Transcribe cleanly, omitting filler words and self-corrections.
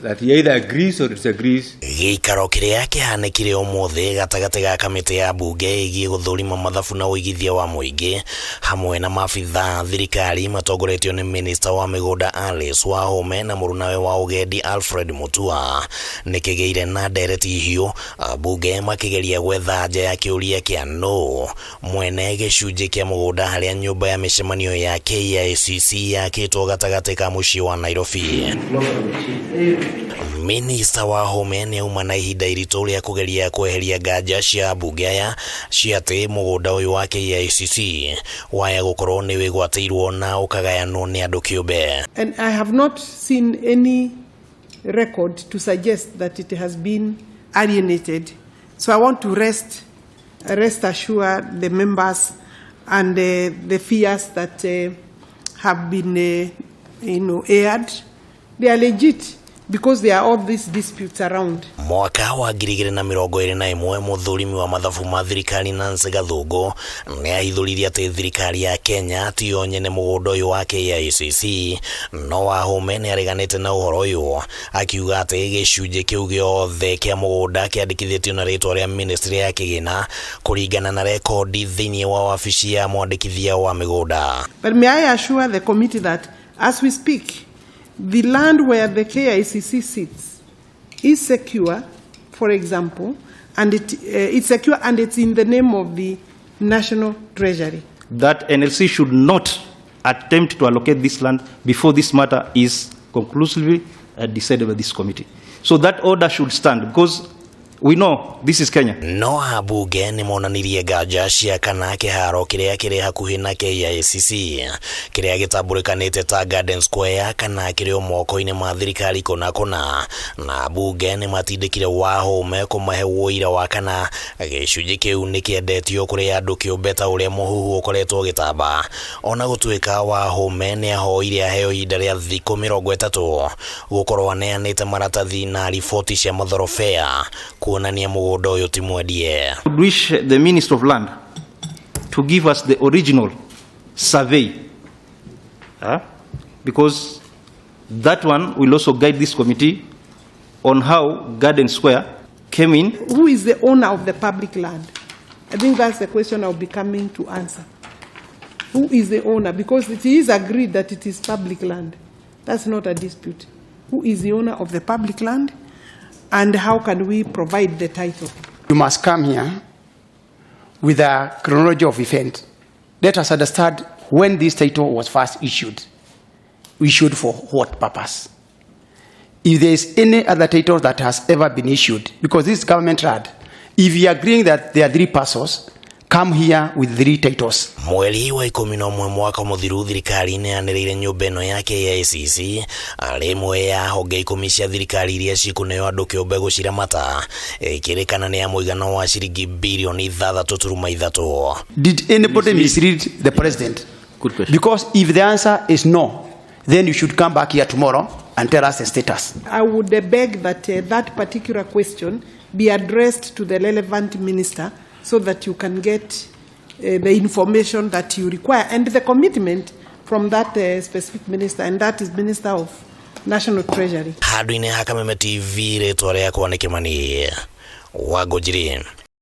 That he either agrees or disagrees. Gĩikaro kĩrĩa kĩhanĩkire ũmũthĩ gatagatĩ ga kamĩtĩ ya mbunge ĩgiĩ gũthũrima mathabu na ũigithia wa mũingĩ hamwe na maabithaa thirikari matongoretio nĩ minista wa mĩgũnda Alice Wahome na mũrunawe wa ũgendi Alfred Mutua nĩkĩgĩire na ndereti hiũ, ambunge makĩgeria gwetha anja ya kĩũria kĩa nũ mwene gĩcunjĩ kĩa mũgũnda harĩa nyũmba ya mĩcemanio ya KICC yakĩtwo gatagatĩ ka mũciĩ wa Nairobi. Minista Wahome nĩ auma na ihinda iritũ rĩa kũgeria kweheria nganja cia ambunge aya cia atĩ mũgũnda ũyũ wa KICC waya gũkorwo nĩ wĩgwatĩirwo na ũkagayanwo nĩ andũ kĩũmbe. And I have not seen any record to suggest that it has been alienated. So I want to rest assure the members and the fears that have been aired. They are legit because there are all these disputes around. Mwaka wa 2021, mũthũrimi wa mathabu ma thirikari Nancy Gathungu nĩ ahithũririe atĩ thirikari ya Kenya tiyo nyene mũgũnda ũyũ wa KICC, no Wahome nĩ areganĩte na ũhoro ũyũ, akiuga atĩ gĩcunjĩ kĩu gĩothe kĩa mũgũnda kĩandĩkithĩtio na rĩtwa rĩa ministry ya kĩgĩna kũringana na rekondi thĩinĩ wa wabici ya mwandĩkithia wa mĩgũnda. But may I assure the committee that as we speak, the land where the KICC sits is secure, for example, and it's secure and it's in the name of the National Treasury. That NLC should not attempt to allocate this land before this matter is conclusively decided by this committee. So that order should stand because we know this is Kenya. No ambunge nĩ monanirie nganja cia kana kĩharo kĩrĩa kĩrĩ hakuhĩ na KICC kĩrĩa gĩtambũrĩkanĩte ta Garden Square kana kĩrĩ o moko-inĩ ma thirikari kũna kũna, na ambunge nĩ matindĩkire Wahome kũmahe ũira wa kana gĩcunjĩ kĩu nĩ kĩendetio kũrĩ andũ kĩũmbe ta ũrĩa mũhuhu ũkoretwo ũgĩtamba. Ona gũtuĩka Wahome nĩ ahoire aheo ihinda rĩa thikũ 30 gũkorwo aneanĩte maratathi na riboti cia mathorobea kuonania mũgũnda ũyũ ti mwendie. I would wish the Minister of Land to give us the original survey, because that one will also guide this committee on how Garden Square came in. Who is the owner of the public land? I think that's the question I'll be coming to answer. Who is the owner? Because it is agreed that it is public land. That's not a dispute. Who is the owner of the public land? And how can we provide the title? You must come here with a chronology of events. Let us understand when this title was first issued. Issued for what purpose? If there is any other title that has ever been issued, because this is government land, if you are agreeing that there are three parcels, come here with three titles. Mweri wa 11 mwaka mũthiru, thirikari nĩ yanĩrĩire nyũmba ĩno ya KICC arĩ ĩmwe ya honge 10 cia thirikari iria cikũneo andũ kĩũmbe gũciramata, ĩkĩrĩkana nĩ ya mũigana wa ciringi birioni 6.3. Did anybody mislead the president? Good question. Because if the answer is no, then you should come back here tomorrow and tell us the status. I would beg that that particular question be addressed to the relevant minister so that you can get the information that you require and the commitment from that specific minister, and that is Minister of National Treasury. Handũ-inĩ ha Kameme TV, rĩtwa rĩakwa nĩ Kĩmani Wangũnjiri.